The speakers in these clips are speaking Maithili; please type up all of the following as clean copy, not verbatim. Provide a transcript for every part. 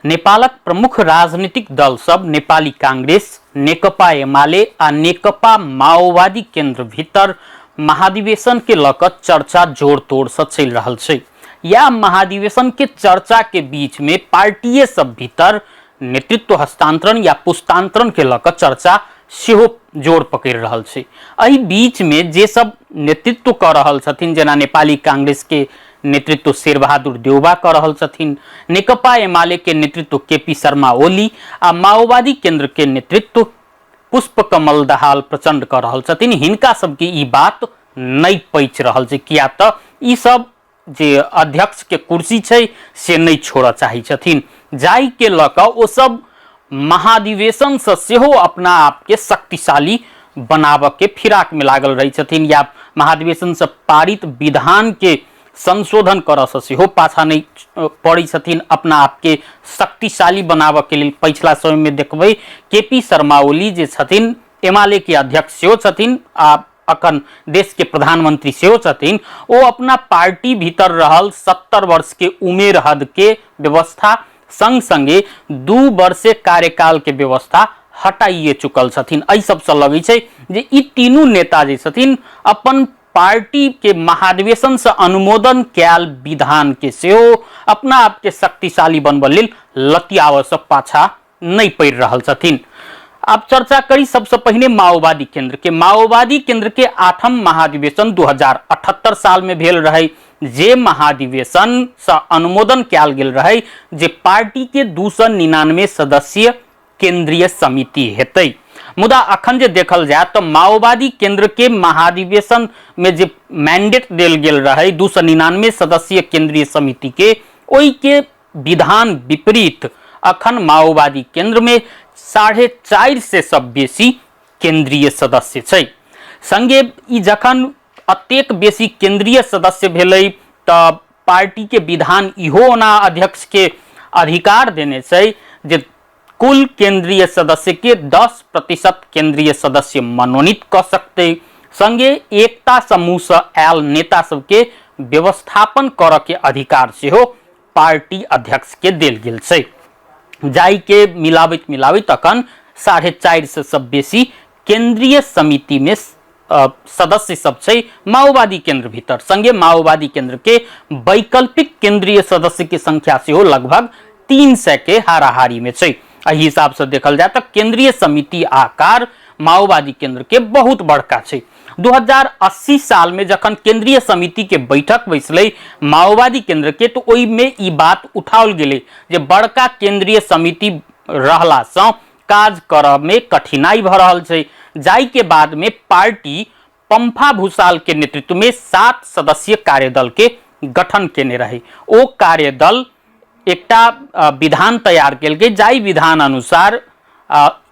नेपालक प्रमुख राजनीतिक दल सब नेपाली कांग्रेस, नेकपा एमाले आ नेकपा माओवादी केंद्र भीतर महाधिवेशन के लऽ कऽ चर्चा जोर तोड़ से चलि रहल छै। या महाधिवेशन के चर्चा के बीच में पार्टीए सब भीतर नेतृत्व हस्तांतरण या पुस्तांतरण के लऽ कऽ चर्चा सेहो जोर पकड़ि रहल छै। एहि बीच में जे सब नेतृत्व कऽ रहल छथिन, जेना नेपाली कांग्रेस के नेतृत्व शेरबहादुर देउबा कऽ रहल छथिन, नेकपा एमाले के नेतृत्व के पी शर्मा ओली आ माओवादी केंद्र के नेतृत्व पुष्प कमल दहाल प्रचंड कऽ रहल छथिन, हिनका सबके ई बात नहि पैच रहल छै, किया तऽ ई सब जे अध्यक्ष के कुर्सी छै से नहि छोड़ऽ चाहै छथिन, जाहि के लऽ कऽ ओ सब महाधिवेशन से सेहो अपना आप के शक्तिशाली बनाबऽ के फिराक में लागल रहै छथिन या महाधिवेशन से पारित विधान के संशोधन करऽ से सेहो पाछा नहि पड़ै छथिन अपना आप के शक्तिशाली बनाबऽ के लेल। पछिला समय में देखबै के पी शर्मा ओली जे छथिन, एमाले के अध्यक्ष सेहो छथिन आ अखन देश के प्रधानमंत्री सेहो छथिन, ओ अपना पार्टी भीतर रहल 70 वर्ष के उमेर हद के व्यवस्था संग संगे 2 वर्ष कार्यकाल के व्यवस्था हटाइए चुकल छथिन। एहि सबसँ लगै छै जे ई तीनू नेता जे छथिन अपन पार्टी के महाधिवेशन से अनुमोदन कयल विधान के सेहो अपना आप के शक्तिशाली बनबऽ लेल लतियाबऽ से पाछा नहि पड़ि रहल छथिन। आब चर्चा करी सबसे पहिने माओवादी केंद्र के। माओवादी केंद्र के 8म महाधिवेशन 2078 साल में भेल रहे, जे महाधिवेशन से अनुमोदन कयल गेल रहे जे पार्टी के 299 सदस्यीय केंद्रीय समिति हेतै। मुदा अखन जे देखल जाय तो माओवादी केंद्र के महाधिवेशन में जे मैंडेट देल गेल रहे 299 सदस्यीय केंद्रीय समिति के, ओहि के विधान विपरीत अखन माओवादी केंद्र में 450 सब बेसी केंद्रीय सदस्य छै। संगे ई जखन अतेक बेसी केंद्रीय सदस्य भेलै तऽ पार्टी के विधान इहो ओना अध्यक्ष के अधिकार देने छै जे कुल केंद्रीय सदस्य के 10% केंद्रीय सदस्य मनोनीत कऽ सकतै। संगे एकता समूह से आयल नेता सबके व्यवस्थापन करऽ के अधिकार सेहो पार्टी अध्यक्ष के देल गेल छै, जाहि के मिलाबैत मिलाबैत अखन 450 सब बेसी केंद्रीय समिति में सदस्य सब छै माओवादी केंद्र भीतर। संगे माओवादी केंद्र के वैकल्पिक केंद्रीय सदस्य के संख्या सेहो लगभग 300 के हाराहारी में छै। एहि हिसाब से देखल जाय तऽ केंद्रीय समिति आकार माओवादी केंद्र के बहुत बड़का छै। 2080 साल में जखन केंद्रीय समिति के बैठक बैसलै माओवादी केंद्र के, तो ओहि में ई बात उठाओल गेलै जे बड़का केंद्रीय समिति रहला सँ काज करऽ में कठिनाई भऽ रहल छै, जाहि के बाद में पार्टी पंफा भूसाल के नेतृत्व में 7 सदस्यीय कार्यदल के गठन केने रहे। ओ कार्यदल एकटा विधान तैयार केलकै, जाहि विधान अनुसार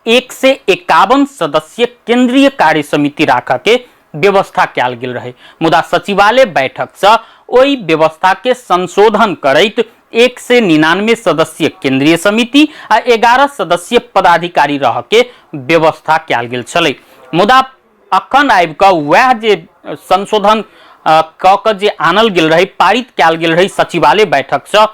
151 सदस्यीय केंद्रीय कार्य समिति राखऽ के व्यवस्था कयल गेल रहे। मुदा सचिवालय बैठक से ओहि व्यवस्था के संशोधन करैत 199 सदस्यीय केंद्रीय समिति आ 11 सदस्यीय पदाधिकारी रह के व्यवस्था कयल गेल छलै। मुदा अखन आबि कऽ वएह जे संशोधन कऽ कऽ जे आनल गेल रहे, पारित कयल गेल रहे सचिवालय बैठक से,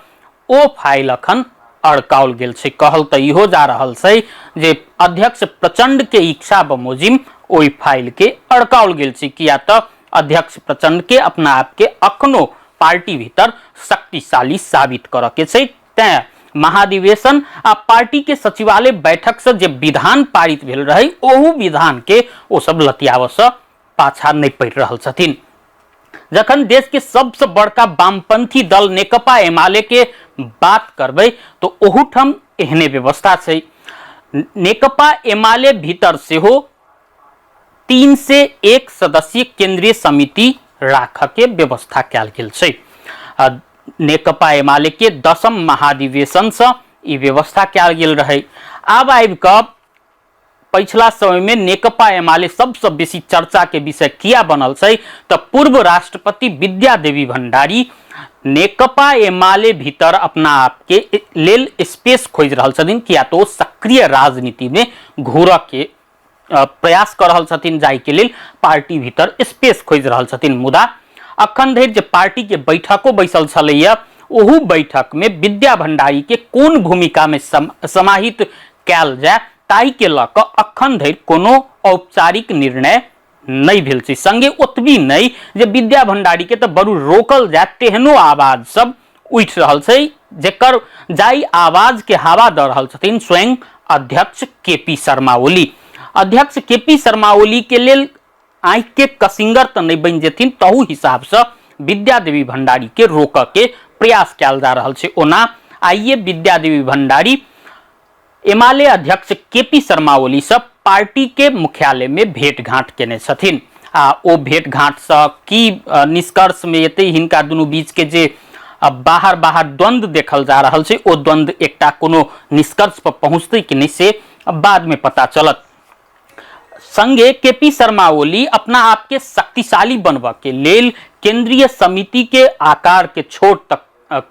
ओ फाइल अखन अड़काओल गेल छै। कहल तऽ इहो जा रहल छै जे अध्यक्ष प्रचंड के इच्छा बमोजिम ओहि फाइल के अड़काओल गेल छै, किया तऽ अध्यक्ष प्रचंड के अपना आप के अखनो पार्टी भीतर शक्तिशाली साबित करऽ के छै। तैं महाधिवेशन आ पार्टी के सचिवालय बैठक से जे विधान पारित भेल रहे ओहू विधान के ओ सब लतियाबऽ से पाछा नहि पड़ि रहल छथिन। जखन देश के सबसे बड़का वामपंथी दल नेकपा एमाले के बात करबै तो ओहूठाम एहने व्यवस्था छै। नेकपा एमाले भीतर सेहो 3 से 1 सदस्यीय केंद्रीय समिति राखऽ के व्यवस्था कयल गेल छै। नेकपा एमाले के 10म महाधिवेशन से ई व्यवस्था कयल गेल रहे। आब आबि कऽ पछिला समय में नेकपा एमाले सबसे बेसी चर्चा के विषय किया बनल छै तऽ पूर्व राष्ट्रपति विद्या देवी भंडारी नेकपा एमाले भीतर अपना आप के लेल स्पेस खोजि रहल छथिन, किया तऽ ओ सक्रिय राजनीति में घूरऽ के प्रयास कऽ रहल छथिन, जाहि के लेल पार्टी भीतर स्पेस खोजि रहल छथिन। मुदा अखन धरि जे पार्टी के बैठको बैसल छलैया ओहू बैठक में विद्या भंडारी के कोन भूमिका में समाहित कयल जाय ताहि के लऽ कऽ अखन धरि कोनो औपचारिक निर्णय नहि भेल छै। संगे ओतबी नहि जे विद्या भंडारी के तऽ बरू रोकल जाय तेहनो आवाज सब उठि रहल छै, जेकर जाहि आवाज के हवा दऽ रहल छथिन स्वयं अध्यक्ष के पी शर्मा ओली। अध्यक्ष के पी शर्मा ओली के लेल आँखि के कसिंगर तऽ नहि बनि जेथिन, तहू हिसाबसँ विद्या देवी भंडारी के रोकऽ के प्रयास कयल जा रहल छै। ओना आइए विद्या देवी भंडारी एमाले अध्यक्ष के पी शर्मा ओली से पार्टी के मुख्यालय में भेंट घाट केने छथिन आ ओ भेंट घाट से की निष्कर्ष में एतै, हिनका दुनू बीच के जे बाहर बाहर द्वंद्व देखल जा रहल छै ओ द्वंद्व एकटा कोनो निष्कर्ष पर पहुंचतै कि नहि से बाद में पता चलत। संगे के पी शर्मा ओली अपना आप के शक्तिशाली बनबऽ के लेल केंद्रीय समिति के आकार के छोट तक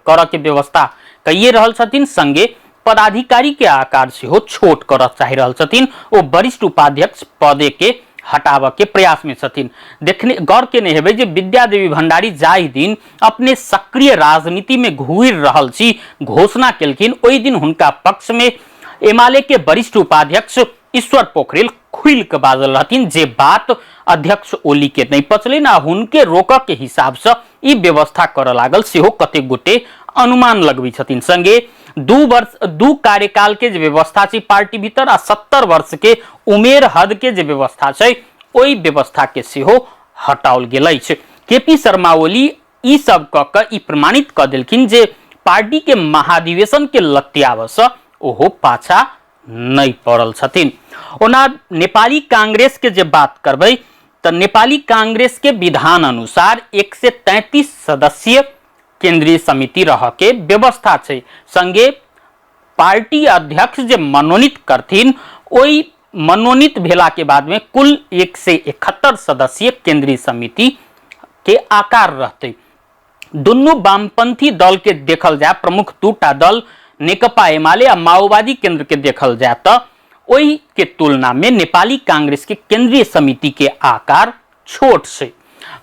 करऽ के व्यवस्था कइए रहल छथिन, संगे पदाधिकारी के आकार सेहो छोट करऽ चाहि रहल छथिन। ओ वरिष्ठ उपाध्यक्ष पदे के हटाबऽ के प्रयास में छथिन। देखने गौर केने हेबै जे विद्या देवी भंडारी जाहि दिन अपने सक्रिय राजनीति में घुरि रहल छी घोषणा केलखिन, ओहि दिन हुनका पक्ष में एमाले के वरिष्ठ उपाध्यक्ष ईश्वर पोखरेल खुलि कऽ बाजल रहथिन, जे बात अध्यक्ष ओली के नहि पचलनि आ हुनके रोकऽ के हिसाबसँ ई व्यवस्था करऽ लागल सेहो कतेक गोटे अनुमान लगबै छथिन। संगे 2 वर्ष 2 कार्यकाल के जे व्यवस्था छै पार्टी भीतर आ 70 वर्ष के उमेर हद के जे व्यवस्था छै ओहि व्यवस्था के सेहो हटाओल गेल अछि। के पी शर्मा ओली ई सब कऽ कऽ ई प्रमाणित कऽ देलखिन जे पार्टी के महाधिवेशन के लत्याबसँ ओहो पाछा नहि पड़ल छथिन। ओना नेपाली कांग्रेस के जे बात करबै तऽ नेपाली कांग्रेस के विधान अनुसार 133 सदस्यीय केंद्रीय समिति रह के व्यवस्था छै। संगे पार्टी अध्यक्ष जे मनोनीत करथिन ओहि मनोनीत भेला के बाद में कुल 171 सदस्यीय केंद्रीय समिति के आकार रहतै। दुनू वामपंथी दल के देखल जाय, प्रमुख दूटा दल नेकपा एमाले आ माओवादी केंद्र के देखल जाय तऽ ओहि के तुलना में नेपाली कांग्रेस के केंद्रीय समिति के आकार छोट छै।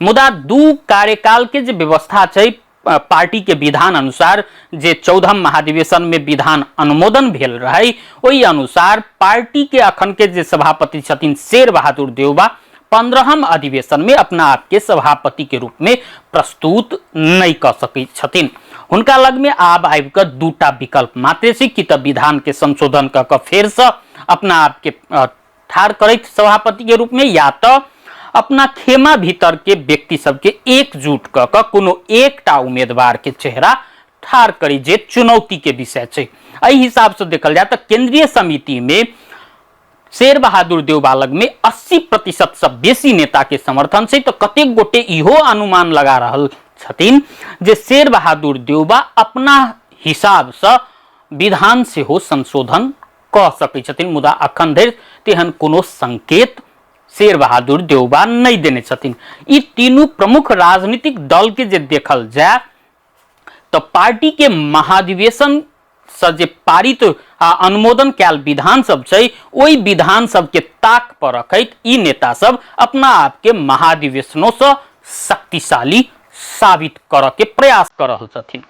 मुदा 2 कार्यकाल के जे व्यवस्था छै पार्टी के विधान अनुसार जे 14 महाधिवेशन में विधान अनुमोदन भेल रहे ओहि अनुसार पार्टी के अखन के जे सभापति छथिन शेर बहादुर देउबा 15 अधिवेशन में अपना आप के सभापति के रूप में प्रस्तुत नहीं कऽ सकै छथिन। हुनका लग में आब आबि कऽ दूटा विकल्प मात्र छै, कि तऽ विधान के संशोधन कऽ कऽ फेर से अपना आप के ठाढ़ करैत सभापति के रूप में, या तऽ अपना खेमा भीतर के व्यक्ति सबके एकजुट कऽ कऽ कोनो एकटा उम्मीदवार के चेहरा ठाढ़ करी, जे चुनौती के विषय छै। एहि हिसाब से देखल जाय तऽ केंद्रीय समिति में शेर बहादुर देउबा लग में 80% से बेसी नेता के समर्थन छै, तऽ कतेक गोटे इहो अनुमान लगा रहल छथिन जे शेर बहादुर देउबा अपना हिसाब से विधान सेहो संशोधन कऽ सकै छथिन, मुदा अखन धरि तेहन कोनो संकेत शेर बहादुर देउबा नहि देने छथिन। ई तीनू प्रमुख राजनीतिक दल के जे देखल जाय तऽ पार्टी के महाधिवेशन से जे पारित आ अनुमोदन कयल विधान सब छै ओहि विधान सब के ताक पर रखैत ई नेता सब अपना आप के महाधिवेशनों से शक्तिशाली साबित करऽ के प्रयास कऽ रहल छथिन।